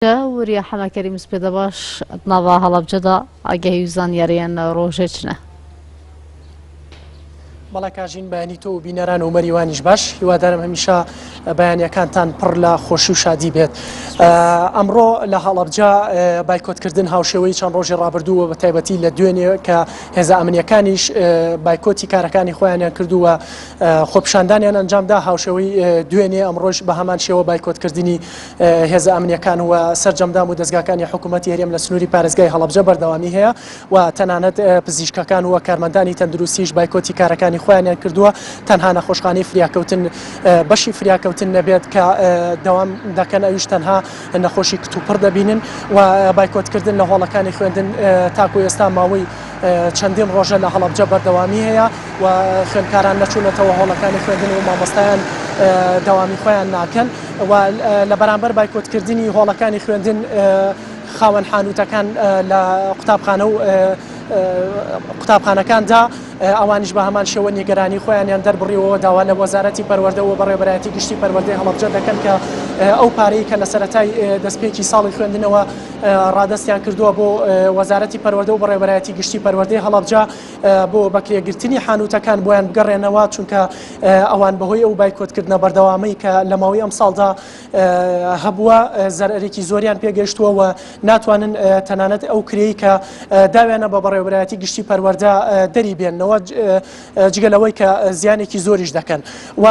وریا حەمەکەریم سپێدەباش ناڤا هەڵەبجەدا ئاگەهی و زانیاریان ڕۆژێ چنە. بەڵێ کاژین بەیانی تۆ و بینەران و مەریوانیش باش هیوادارم هەمیشە بەیانیەکانتان پڕ لە خۆشی و شادی بێت ئەمڕۆ لە هەڵەبجە بایکۆتکردن هاوشێوەی چەند ڕۆژی ڕابردووە بە تایبەتی لە دوێنێ کە هێزە ئەمنیەکانیش بایکۆتی کارەکانی خۆیانیان کردووە خۆپیشاندانیان ئەنجامدا هاوشێوەی دوێنێ ئەمڕۆش بە هەمان شێوە بایکۆتکردنی هێزە ئەمنیەکان و سەرجەم دام و دەزگاکانی حکوومەتی هەرێم لە سنووری پارێزگای هەڵەبجە بەردەوامی هەیە و تەنانەت پزیشکەکان و کارمەندانی تەندروستیش بایکۆتی کارەکانی خۆیانیان کردووە تەنها نەخۆشخانەی فریاکەوتن بەشی فریاکەوتن نەبێت کە دەوام دەکەن ئەویش تەنها نەخۆشی کتوپڕ دەبینن و بایکۆتکردن لە هۆڵەکانی خوێندن تاکو ئێستا ماوەی چەندین ڕۆژە لە هەڵەبجە بەردەوامی هەیە و خوێندکاران نەچوونەتەوە هۆڵەکانی خوێندن و مامۆستایان دەوامی خۆیان ناکەن و لە بەرامبەر بایکۆتکردنی هۆڵەکانی خوێندن خاوەن حانوتەکان لە قوتابخانە و قوتابخانەکاندا ئەوانیش بە هەمان شێوە نیگەرانی خۆیانیان دەربڕیەوە داوا لە وەزارەتی پەروەردە و بەڕێوەبەرایەتی گشتی پەروەردەی هەڵەبجە دەکەن کە ئەو پارەی کە لە سەرەتای دەستپێکی ساڵی خوێندنەوە ڕادەستیان کردووە بۆ وەزارەتی پەروەردە و بەڕێوەبەرایەتی گشتی پەروەردەی هەڵەبجە بۆ بەکرێگرتنی حانوتەکان بۆیان بگەڕێنەوە چونکە ئەوان بەهۆی ئەو بایکۆتکردنە بەردەوامەی کە لە ماوەی ئەمساڵدا هەبووە زەرەرێکی زۆریان پێگەیشتووە و ناتوانن تەنانەت ئەو کرێی کە داویانە بە بەڕێوەبەرایەتی گشتی پەروەردە دەری بێننەوە جگە لەوەی کە زیانێکی زۆریش دەکەن و.